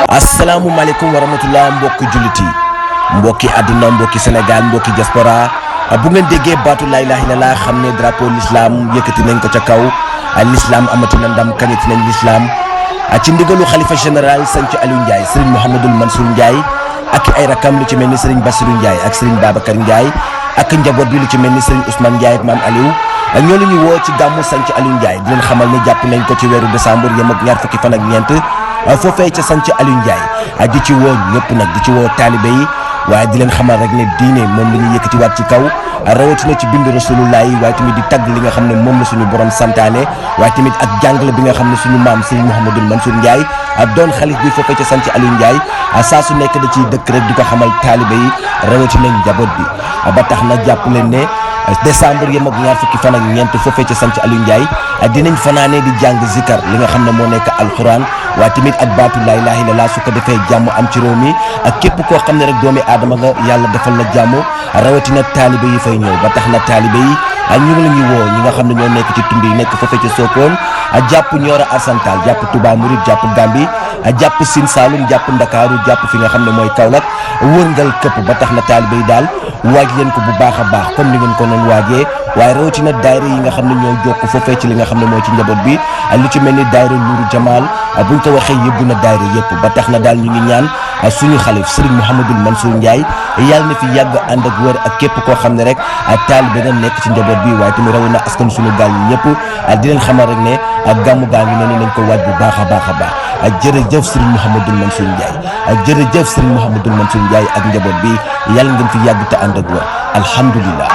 Assalamualaikum warahmatullahi mbokki jullit yi mbokki àdduna mbokki Sénégal mbokki diaspora bu ngeen déggee baatu la ilaha illallah xam ne drapeau l'islam yëkkati nañ ko ca kaw l'islam amati na ndam kañati nañ l'islam ci ndigalu xalifa général Santhi Aliou Ndiaye Serigne Mouhamadoul Mansour Ndiaye ak ay rakam lu ci mel ni Serigne Bassirou Ndiaye ak Serigne Babacar Ndiaye ak njaboot bi lu ci mel ni Serigne Ousmane Ndiaye ak Mame Aliou ñoo la ñu woo ci gàmmu Santhi Aliou Ndiaye di leen xamal ne jàpp nañ ko ci weeru décembre yem ak ñaar fukki fan ak ñeent foofee ca Santhi Aliou Ndiaye di ci woo ñëpp nag di ci woo taalibe yi waaye di leen xamal rek ne diine moom la ñuy yëkkati waat ci kaw rawatina ci bindu rasulullah yi waaye tamit di tagg li nga xam ne moom la suñu borom santaane waaye tamit ak jàngale bi nga xam ne suñu maam Serigne Mouhamadoul Mansour Ndiaye doon xalif bi foofee ca Santhi Aliou Ndiaye saa su nekk da ciy dëkk rek di ko xamal taalibe yi rawatina njaboot bi ba tax na jàpp leen ne décembre yem ak ñaar fukki fan ak ñeent foofee ca Santhi Aliou Ndiaye dinañ fanaanee di jàng zikar li nga xam ne moo nekk alxuraan waaye tamit ak baatu laa ilaaha illallaah su ko defee jàmm am ci réew mi ak képp koo xam ne rek doomi aadama nga yàlla defal la jàmm rawatina taalibe yi fay ñëw ba tax na taalibe yi ñu ngi la ñuy woo ñi nga xam ne ñoo nekk ci tund yi nekk foofee ca Sokone jàpp Nioro Arsantal jàpp Touba Mouride jàpp Gambie jàpp Sine Saloum jàpp Ndakaaru jàpp fi nga xam ne mooy Kaolack wërngal këpp ba tax na taalibe yi daal waaj leen ko bu baax a baax comme ni ngeen ko noonu waajee waaye rawatina daayira yi nga xam ne ñoo jokk foofee ci li nga xam ne mooy ci njaboot bi lu ci mel ni daayira Nuuru Jamaal buñ ko waxee yëbbu na daayira yëpp ba tax na daal ñu ngi ñaan suñu xalif Serigne Mouhamadoul Mansour Ndiaye yàlla na fi yàgg ànd ak wër ak képp koo xam ne rek taalibe nga nekk ci njaboot bi waaye tamit rawatina askan suñu gaal yi ñëpp di leen xamal rek ne gàmmu gaa ngi noonu nañ ko waaj bu baax a baax a baax jërëjëf Serigne Mouhamadoul Mansour Ndiaye jërëjëf Serigne Mouhamadoul Mansour Ndiaye ak njaboot bi yàlla ngeen fi yàgg te ànd ak wër alhamdulillah